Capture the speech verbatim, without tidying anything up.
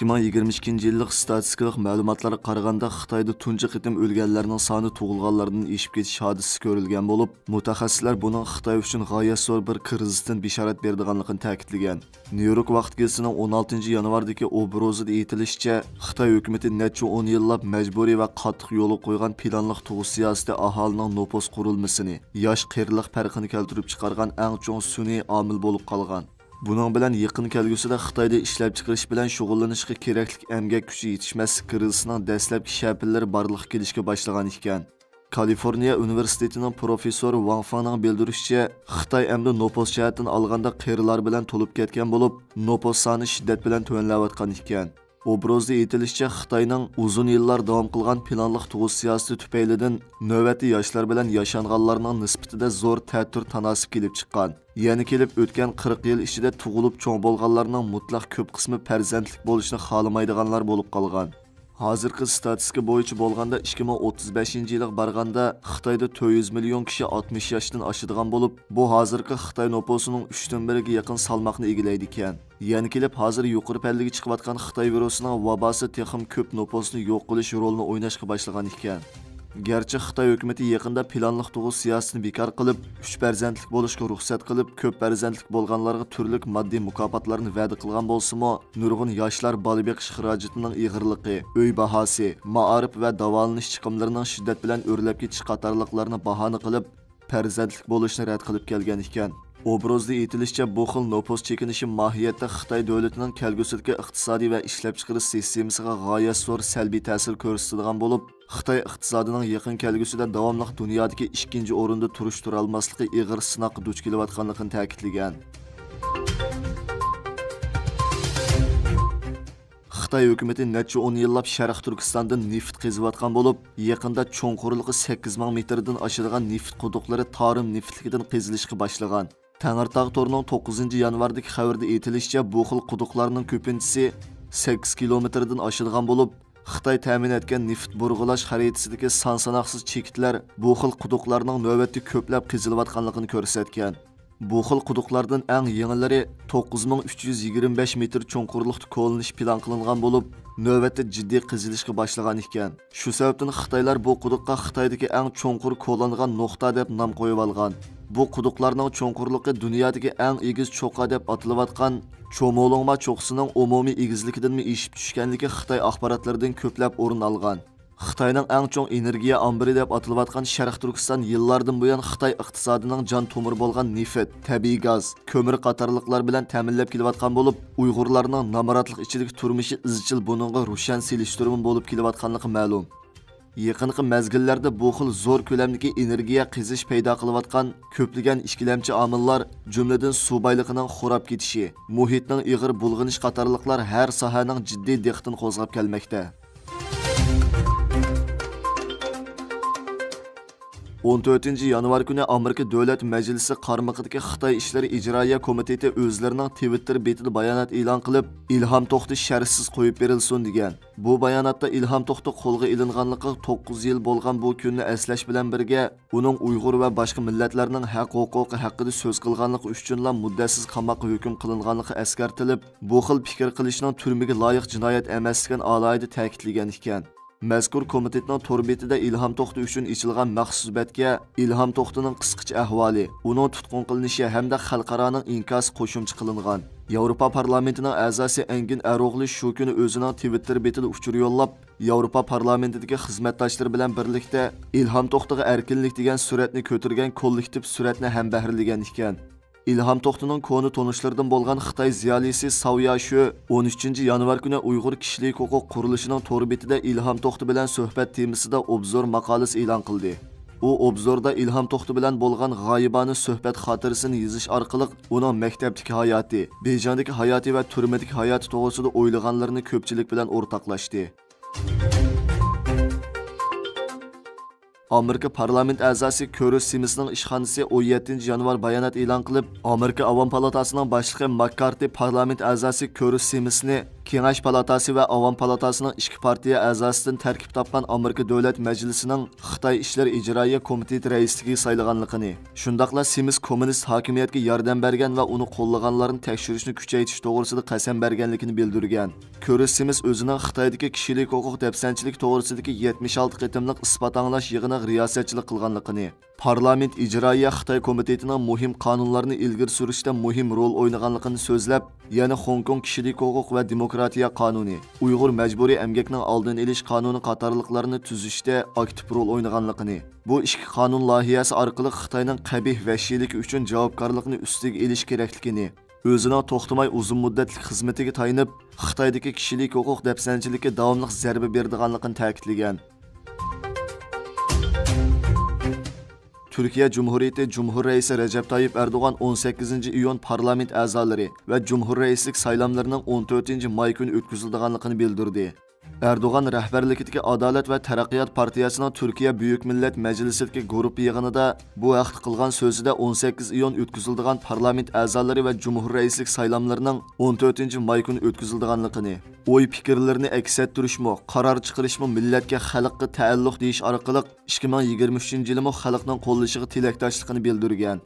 ئىككى مىڭ يىگىرمە ئىككىنچى يىللىق ستاتىستىكىلىق مەلۇماتلارغا قارىغاندا، خىتايدا تۇنجى قېتىم ئۆلگەنلەرنىڭ سانى تۇغۇلغانلاردىن ئېشىپ كېتىش ھادىسىسى كۆرۈلگەن بولۇپ، مۇتەخەسسىسلەر بۇنىڭ خىتاي ئۈچۈن غايەت زور بىر كىرىزىستىن بېشارەت بېرىدىغانلىقىنى تەكىتلىگەن. نيۇ يورك ۋاقىت گېزىتىنىڭ ئون ئالتىنچى يانۋاردىكى ئوبروزىدا ئېيتىلىشىچە، خىتاي ھۆكۈمىتى نەچچە ئون يىللاپ مەجبۇرىي ۋە قاتتىق يولغا قويغان پىلانلىق تۇغۇت سىياسىتى ئاھالىنىڭ نوپۇس قۇرۇلمىسىنى، ياش قېرىلىق پەرقىنى كەلتۈرۈپ چىقارغان ئەڭ چوڭ سۈنئىي ئامىل بولۇپ قالغان. بۇنىڭ بىلەن يېقىن كەلگۈسىدە خىتايدا ئىشلەپچىقىرىش بىلەن شۇغۇللىنىشقا كېرەكلىك ئەمگەك كۈچى يېتىشمەسلىك كىرىزىسىنىڭ دەسلەپكى شەپىلىرى بارلىققا كېلىشكە باشلىغان ئىكەن. كالىفورنىيە ئۇنىۋېرسىتېتىنىڭ پروفېسسورى ۋاڭ فېڭنىڭ بىلدۈرۈشىچە، خىتاي ئەمدى نوپۇس جەھەتتىن ئالغاندا قېرىلار بىلەن تولۇپ كەتكەن بولۇپ، نوپۇس سانى شىددەت بىلەن تۆۋەنلەۋاتقان ئىكەن. ئوبرازدا ئېيتىلىشىچە، خىتاينىڭ ئۇزۇن يىللار داۋام قىلغان پىلانلىق تۇغۇت سىياسىتى تۈپەيلىدىن نۆۋەتتە ياشلار بىلەن ياشانغانلارنىڭ نىسبىتىدە زور تەتۈر تاناسىپ كېلىپ چىققان. يەنە كېلىپ ئۆتكەن قىرىق يىل ئىچىدە تۇغۇلۇپ چوڭ بولغانلارنىڭ مۇتلەق كۆپ قىسمى پەرزەنتلىك بولۇشنى خالىمايدىغانلار بولۇپ قالغان. ھازىرقى ستاتىستىكا بويىچە بولغاندا، ئىككى مىڭ ئوتتۇز بەشىنچى يىلغا بارغاندا، خىتايدا تۆت يۈز مىليون كىشى ئاتمىش ياشتىن ئاشىدىغان بولۇپ، بۇ ھازىرقى خىتاي نوپۇسىنىڭ ئۈچتىن بىرىگە يېقىن سالماقنى ئىگىلەيدىكەن. يەنە كېلىپ، ھازىر يۇقىرى پەللىگە چىقىۋاتقان خىتاي ۋىرۇسىنىڭ ۋاباسى تېخىمۇ كۆپ نوپۇسنى يوق قىلىش رولىنى ئويناشقا باشلىغان ئىكەن. گەرچە خىتاي ھۆكۈمىتى يېقىندا پىلانلىق تۇغۇت سىياسىتىنى بىكار قىلىپ، ئۈچ پەرزەنتلىك بولۇشقا رۇخسەت قىلىپ، كۆپ پەرزەنتلىك بولغانلارغا تۈرلۈك ماددىي مۇكاپاتلارنى ۋەدە قىلغان بولسىمۇ، نۇرغۇن ياشلار بالا بېقىش خىراجىتىنىڭ ئېغىرلىقى، ئۆي باھاسى، مائارىپ ۋە داۋالىنىش چىقىملىرىنىڭ شىددەت بىلەن ئۆرلەپ كېتىشى قاتارلىقلارنى باھانە قىلىپ، پەرزەنتلىك بولۇشنى رەت قىلىپ كەلگەن ئىكەن. ئوبرازدا ئېيتىلىشىچە، بۇ خىل نوپۇس چېكىنىشى ماھىيەتتە خىتاي دۆلىتىنىڭ كەلگۈسىدىكى ئىقتىسادىي ۋە ئىشلەپچىقىرىش سىستېمىسىغا غايەت زور سەلبىي تەسىر كۆرسىتىدىغان بولۇپ، خىتاي ئىقتىسادىنىڭ يېقىن كەلگۈسىدە داۋاملىق دۇنيادىكى ئىككىنچى ئورۇندا تۇرۇش تۇرالماسلىقى ئېغىر سىناققا دۇچ كېلىۋاتقانلىقىنى تەكىتلىگەن. خىتاي ھۆكۈمىتى نەچچە ئون يىللاپ شەرقىي تۈركىستاندىن نېفىت قېزىۋاتقان بولۇپ، يېقىندا چوڭقۇرلۇقى سەككىز مىڭ مېتىردىن ئاشىدىغان نېفىت قۇدۇقلىرى تارىم نېفىتلىكىدىن قېزىلىشقا باشلىغان. تەڭرىتاغ تورىنىڭ توققۇزىنچى يانۋاردىكى خەۋىرىدە ئېيتىلىشىچە، بۇ خىل قۇدۇقلارنىڭ كۆپىنچىسى سەككىز كىلومېتىردىن ئاشىدىغان بولۇپ، خىتاي تەمىن ئەتكەن نېفىت بۇرغىلاش خەرىتىسىدىكى سان ساناقسىز چېكىتلەر بۇ خىل قۇدۇقلارنىڭ نۆۋەتتە كۆپلەپ قېزىلىۋاتقانلىقىنى كۆرسەتكەن. بۇ خىل قۇدۇقلاردىن ئەڭ يېڭىلىرى توققۇز مىڭ ئۈچ يۈز يىگىرمە بەش مېتىر چوڭقۇرلۇقتا كولىنىش پىلان قىلىنغان بولۇپ، نۆۋەتتە جىددىي قېزىلىشقا باشلىغان ئىكەن. شۇ سەۋەبتىن خىتايلار بۇ قۇدۇققا خىتايدىكى ئەڭ چوڭقۇر كولانغان نۇقتا دەپ نام قويۇۋالغان. بۇ قۇدۇقلارنىڭ چوڭقۇرلۇقى دۇنيادىكى ئەڭ ئېگىز چوققا دەپ ئاتىلىۋاتقان چومولۇڭما چوققىسىنىڭ ئومۇمىي ئېگىزلىكىدىنمۇ ئېشىپ چۈشكەنلىكى خىتاي ئاخباراتلىرىدىن كۆپلەپ ئورۇن ئالغان. خىتاينىڭ ئەڭ چوڭ ئېنېرگىيە ئامبىرى دەپ ئاتىلىۋاتقان شەرقىي تۈركىستان يىللاردىن بۇيان خىتاي ئىقتىسادىنىڭ جان تومۇرى بولغان نېفىت، تەبىئىي گاز، كۆمۈر قاتارلىقلار بىلەن تەمىنلەپ كېلىۋاتقان بولۇپ، ئۇيغۇرلارنىڭ نامراتلىق ئىچىدىكى تۇرمۇشى ئىزچىل بۇنىڭغا روشەن سېلىشتۇرما بولۇپ كېلىۋاتقانلىقى مەلۇم. يېقىنقى مەزگىللەردە بۇ خىل زور كۆلەمدىكى ئېنېرگىيە قېزىش پەيدا قىلىۋاتقان كۆپلىگەن ئىككىلەمچى ئامىللار، جۈملىدىن سۇ بايلىقىنىڭ خوراپ كېتىشى، مۇھىتنىڭ ئېغىر بۇلغىنىشى قاتارلىقلار ھەر ساھەنىڭ جىددىي دىققىتىنى قوزغاپ كەلمەكتە. ئون تۆتىنچى يانۋار كۈنى ئامېرىكا دۆلەت مەجلىسى قارمىقىدىكى خىتاي ئىشلىرى ئىجرائىيە كومىتېتى ئۆزلىرىنىڭ تىۋىتتېر بېتىدە بايانات ئېلان قىلىپ، ئىلھام توختى شەرتسىز قويۇپ بېرىلسۇن، دېگەن. بۇ باياناتتا ئىلھام توختى قولغا ئېلىنغانلىقىغا توققۇز يىل بولغان بۇ كۈننى ئەسلەش بىلەن بىرگە، ئۇنىڭ ئۇيغۇر ۋە باشقا مىللەتلەرنىڭ ھەق-ھوقۇقى ھەققىدە سۆز قىلغانلىقى ئۈچۈنلا مۇددەتسىز قاماققا ھۆكۈم قىلىنغانلىقى ئەسكەرتىلىپ، بۇ خىل پىكىر قىلىشنىڭ تۈرمىگە لايىق جىنايەت ئەمەسلىكىنى ئالاھىدە تەكىتلىگەن ئىكەن. مەزكۇر كومىتېتنىڭ تور بېتىدە ئىلھام توختى ئۈچۈن ئېچىلغان مەخسۇس بەتكە ئىلھام توختىنىڭ قىسقىچە ئەھۋالى، ئۇنىڭ تۇتقۇن قىلىنىشى ھەمدە خەلقئارانىڭ ئىنكاسى قوشۇمچە قىلىنغان. ياۋروپا پارلامېنتىنىڭ ئەزاسى ئەنگىن ئەروغلى شۇ كۈنى ئۆزىنىڭ تىۋىتتېر بېتىدە ئۇچۇر يوللاپ، ياۋروپا پارلامېنتىدىكى خىزمەتداشلىرى بىلەن بىرلىكتە ئىلھام توختىغا ئەركىنلىك دېگەن سۈرەتنى كۆتۈرگەن كوللېكتىپ سۈرەتنى ھەمبەھىرلىگەن ئىكەن. ئىلھام توختىنىڭ كونا تونۇشلىرىدىن بولغان خىتاي زىيالىيسى ساۋ ياشۆ ئون ئۈچىنچى يانۋار كۈنى ئۇيغۇر كىشىلىك ھوقۇق قۇرۇلۇشىنىڭ تور بېتىدە ئىلھام توختى بىلەن سۆھبەت تېمىسىدا ئوبزور ماقالىسى ئېلان قىلدى. ئۇ ئوبزوردا ئىلھام توختى بىلەن بولغان غايىبانە سۆھبەت خاتىرىسىنى يېزىش ئارقىلىق ئۇنىڭ مەكتەپتىكى ھاياتى، بېيجىڭدىكى ھاياتى ۋە تۈرمىدىكى ھاياتى توغرىسىدا ئويلىغانلىرىنى كۆپچىلىك بىلەن ئورتاقلاشتى. ئامېرىكا پارلامېنت ئەزاسى كۆرۈس سىمىسنىڭ ئىشخانىسى ئون يەتتىنچى يانۋار بايانات ئېلان قىلىپ، ئامېرىكا ئاۋام پالاتاسىنىڭ باشلىقى ماككارتى پارلامېنت ئەزاسى كۆرۈس سىمىسنى كېڭەش پالاتاسى ۋە ئاۋام پالاتاسىنىڭ ئىككى پارتىيە ئەزاسىدىن تەركىب تاپقان ئامېرىكا دۆلەت مەجلىسىنىڭ خىتاي ئىشلىرى ئىجرائىيە كومىتېتى رەئىسلىكىگە سايلىغانلىقىنى، شۇنداقلا سېمىز كوممۇنىست ھاكىمىيەتكە ياردەم بەرگەن ۋە ئۇنى قوللىغانلارنى تەكشۈرۈشنى كۈچەيتىش توغرىسىدا قەسەم بەرگەنلىكىنى بىلدۈرگەن. كۆرۈس سېمىز ئۆزىنىڭ خىتايدىكى كىشىلىك ھوقۇق دەپسەندىچىلىكى توغرىسىدىكى يەتمىش ئالتە قېتىملىق ئىسپات ئاڭلاش يىغىنىغا رىياسەتچىلىك قىلغانلىقىنى، پارلامېنت ئىجرائىيە خىتاي كومىتېتىنىڭ مۇھىم قانۇنلارنى ئىلگىرى سۈرۈشتە مۇھىم رول ئوينىغانلىقىنى سۆزلەپ، يەنە خوڭكوڭ كىشىلىك ھوقۇق ۋە دېموكراتىيە قانۇنى، ئۇيغۇر مەجبۇرىي ئەمگەكنىڭ ئالدىنى ئېلىش قانۇنى قاتارلىقلارنى تۈزۈشتە ئاكتىپ رول ئوينىغانلىقىنى، بۇ ئىككى قانۇن لايىھەسى ئارقىلىق خىتاينىڭ قەبىھ ۋەھشىيلىكى ئۈچۈن جاۋابكارلىقنى ئۈستىگە ئېلىش كېرەكلىكىنى، ئۆزىنىڭ توختىماي ئۇزۇن مۇددەتلىك خىزمىتىگە تايىنىپ، خىتايدىكى كىشىلىك ھوقۇق دەپسەندىچىلىككە داۋاملىق زەربە بېرىدىغانلىقىنى تەكىتلىگەن. تۈركىيە جۇمھۇرىيىتى جۇمھۇر رەئىسى رەجەپ تايىپ ئەردوغان ئون سەككىزىنچى ئىيۇن پارلامېنت ئەزالىرى ۋە جۇمھۇر رەئىسلىك سايلاملىرىنىڭ ئون تۆتىنچى ماي كۈنى ئۆتكۈزۈلىدىغانلىقىنى بىلدۈردى. ئەردوغان رەھبەرلىكىدىكى ئادالەت ۋە تەرەققىيات پارتىيەسىنىڭ تۈركىيە بۈيۈك مىللەت مەجلىسىدىكى گۇرۇپپا يىغىنىدا بۇ ھەقتە قىلغان سۆزىدە ئون سەككىز ئىيۇن ئۆتكۈزۈلىدىغان پارلامېنت ئەزالىرى ۋە جۇمھۇر رەئىسلىك سايلاملىرىنىڭ ئون تۆتىنچى ماي كۈنى ئۆتكۈزۈلىدىغانلىقىنى، ئوي پىكىرلىرىنى ئەكس ئەتتۈرۈشمۇ، قارار چىقىرىشمۇ مىللەتكە، خەلققە تەئەللۇق دېيىش ئارقىلىق ئىككى مىڭ يىگىرمە ئۈچىنچى يىلىمۇ خەلقنىڭ قوللىشىغا تىلەكداشلىقىنى بىلدۈرگەن.